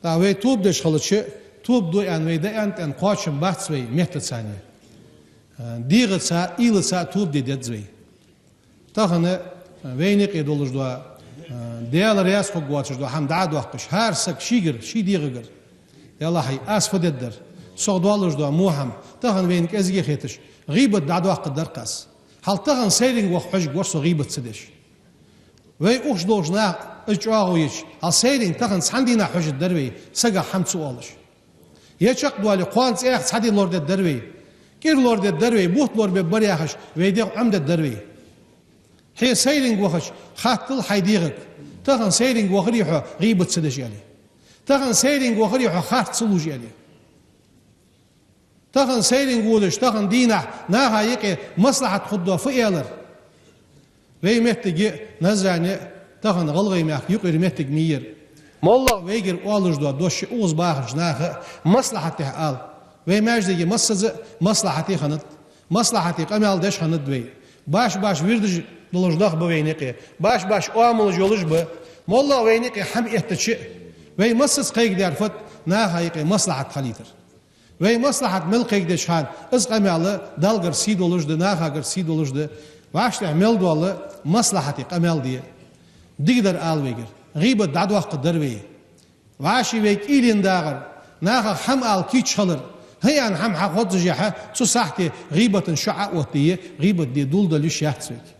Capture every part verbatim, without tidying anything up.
ТӀаккха вай тоба деш хилча, тоба ду аьнна вай даьнна тӀа кхоачам бац вай меттаца. ДегӀаца, уйлаца тоба де деза вай. Тахан вайна юкъе долаш дола, Даьла раьза хургвоацаш дола хӀама дӀадоаккхаш, хӀара саг шийгара, ший дегӀагара: «Яллахьий, аз фу дергдар? Сох долаш дола во хӀама». Тахан вайна кӀезига хеташ, гӀийбат дӀадоаккхаргдар-кх аз. Хьал тахан сайранга ваха хьожаргвар со гӀийбат ца деш. Вай ухаш долча наха из чӀоагӀо йича, хьал сайранга тахан цхьан дийнахьа хьожаргдар вай, сагах хӀама ца оалаш. Е чакхдоале, кхоана цӀаьхха цхьа ди лорадергдар вай, кӀира лорадергдар вай, бутт лорабергбар яхаш, вай дегӀ Ӏомадергдар вай. Хье сайранга вахача, хаттал хьай дегӀага: «Тахан сайранга вахарий хьо гӀийбат ца деш?» — аьле. «Тахан сайранга вахарий хьо харц ца лувш?» — аьле. Тахан сайранга водаш, тахан дийнахьа наха юкъе маслахьат хургдола фу аьлар? Вай моттиге, Назране, тахан ГӀалгӀай мехка юкъера моттиг ма йий ер. МоллагӀа вайгара оалаш дола дош ший укхаза бахача наха маслахьатехь ала. Вай маьждиге массаза а маслахьате хиннад, маслахьате къамаьл деш хиннад вай. Баш-баш вирдаш долаш нах ба вайна юкъе, баш-баш оамалаш йолаш ба. МоллагӀа вайна юкъе хӀама эттача а, вай массаза кхайкадаьр фуд? Наха юкъе маслахьат хилийтар. Вай маслахьат мел кхайкадеча хана, из къамаьл Даллагара сий долаш да, нахагара сий долаш да. ВӀаштӀехьа мел дола маслахьате къамаьл де. Дикадар ала вайгара. ГӀийбат дӀадоаккхаргдар вай. ВӀаши вай кӀийлен дагӀар, нахах хӀама ала кийча хилар, хӀаьта хӀама хьахоззашехьа, цу сахьте гӀийбата шоаш Ӏооттае, гӀийбат де дулдала йиш яц вайга.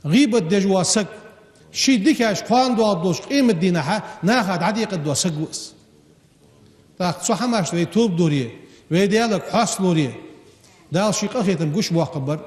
ГӀийбат деш вола саг ший дикаш кхоана доагӀаргдолча къематдийнахьа наха дӀадекъаргдола саг ва из. ТӀаккха цу хӀамашта вай тоба доре, вай Даьлага хьоасталуре, Дала ший къахетам гучабоаккхаргбар.